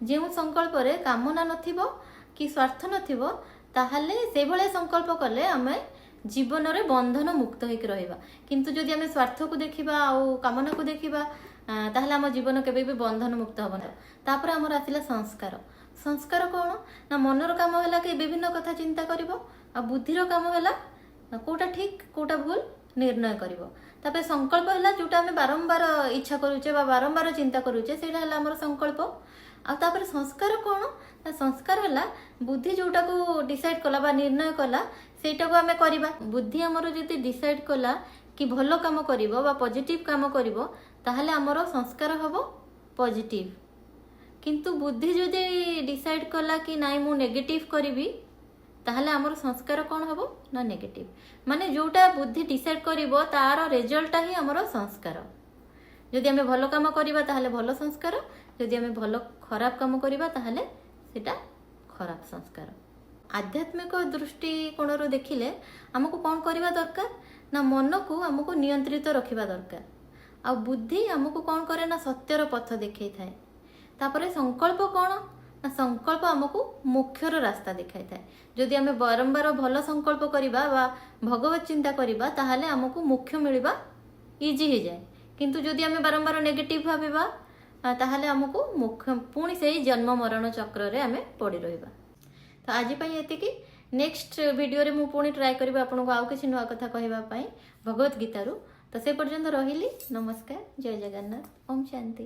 ଯେଉଁ ସଂକଳ୍ପରେ କାମନା ନଥିବ କି ସ୍ୱାର୍ଥ ନଥିବ, ତାହେଲେ ସେଇଭଳିଆ ସଂକଳ୍ପ କଲେ ଆମେ ଜୀବନରେ ବନ୍ଧନ ମୁକ୍ତ ହେଇକି ରହିବା। କିନ୍ତୁ ଯଦି ଆମେ ସ୍ୱାର୍ଥକୁ ଦେଖିବା ଆଉ କାମନାକୁ ଦେଖିବା, ତାହେଲେ ଆମ ଜୀବନ କେବେ ବି ବନ୍ଧନ ମୁକ୍ତ ହେବ ନା। ତାପରେ ଆମର ଆସିଲା ସଂସ୍କାର। ସଂସ୍କାର କ'ଣ ନା, ମନର କାମ ହେଲା କି ବିଭିନ୍ନ କଥା ଚିନ୍ତା କରିବ, ଆଉ ବୁଦ୍ଧିର କାମ ହେଲା କୋଉଟା ଠିକ, କୋଉଟା ଭୁଲ ନିର୍ଣ୍ଣୟ କରିବ। ତାପରେ ସଂକଳ୍ପ ହେଲା ଯୋଉଟା ଆମେ ବାରମ୍ବାର ଇଚ୍ଛା କରୁଛେ ବା ବାରମ୍ବାର ଚିନ୍ତା କରୁଛେ, ସେଇଟା ହେଲା ଆମର ସଂକଳ୍ପ। ଆଉ ତାପରେ ସଂସ୍କାର କ'ଣ ନା, ସଂସ୍କାର ହେଲା ବୁଦ୍ଧି ଯୋଉଟାକୁ ଡିସାଇଡ୍ କଲା ବା ନିର୍ଣ୍ଣୟ କଲା, ସେଇଟାକୁ ଆମେ କରିବା। ବୁଦ୍ଧି ଆମର ଯଦି ଡିସାଇଡ୍ କଲା କି ଭଲ କାମ କରିବ ବା ପଜିଟିଭ କାମ କରିବ, ତାହେଲେ ଆମର ସଂସ୍କାର ହବ ପଜିଟିଭ। କିନ୍ତୁ ବୁଦ୍ଧି ଯଦି ଡିସାଇଡ୍ କଲା କି ନାଇଁ, ମୁଁ ନେଗେଟିଭ କରିବି, ତାହେଲେ ଆମର ସଂସ୍କାର କ'ଣ ହବ ନା ନେଗେଟିଭ। ମାନେ ଯୋଉଟା ବୁଦ୍ଧି ଡିସାଇଡ୍ କରିବ, ତାର ରେଜଲ୍ଟଟା ହିଁ ଆମର ସଂସ୍କାର। ଯଦି ଆମେ ଭଲ କାମ କରିବା, ତାହେଲେ ଭଲ ସଂସ୍କାର। ଯଦି ଆମେ ଖରାପ କାମ କରିବା, ତାହେଲେ ସେଇଟା ଖରାପ ସଂସ୍କାର। ଆଧ୍ୟାତ୍ମିକ ଦୃଷ୍ଟିକୋଣରୁ ଦେଖିଲେ ଆମକୁ କ'ଣ କରିବା ଦରକାର ନା, ମନକୁ ଆମକୁ ନିୟନ୍ତ୍ରିତ ରଖିବା ଦରକାର। ଆଉ ବୁଦ୍ଧି ଆମକୁ କ'ଣ କରେ ନା, ସତ୍ୟର ପଥ ଦେଖେଇଥାଏ। ତାପରେ ସଂକଳ୍ପ କ'ଣ ନା, ସଂକଳ୍ପ ଆମକୁ ମୋକ୍ଷର ରାସ୍ତା ଦେଖାଇଥାଏ। ଯଦି ଆମେ ବାରମ୍ବାର ଭଲ ସଂକଳ୍ପ କରିବା ବା ଭଗବତ ଚିନ୍ତା କରିବା, ତାହେଲେ ଆମକୁ ମୋକ୍ଷ ମିଳିବା ଇଜି ହେଇଯାଏ। କିନ୍ତୁ ଯଦି ଆମେ ବାରମ୍ବାର ନେଗେଟିଭ ଭାବିବା, ତାହେଲେ ଆମକୁ ମୋକ୍ଷ ପୁଣି ସେଇ ଜନ୍ମ ମରଣ ଚକ୍ରରେ ଆମେ ପଡ଼ି ରହିବା। ତ ଆଜି ପାଇଁ ଏତିକି। ନେକ୍ସଟ ଭିଡ଼ିଓରେ ମୁଁ ପୁଣି ଟ୍ରାଏ କରିବି ଆପଣଙ୍କୁ ଆଉ କିଛି ନୂଆ କଥା କହିବା ପାଇଁ ଭଗବତ ଗୀତାରୁ। ତ ସେ ପର୍ଯ୍ୟନ୍ତ ରହିଲି। ନମସ୍କାର, ଜୟ ଜଗନ୍ନାଥ, ଓମ୍ ଶାନ୍ତି।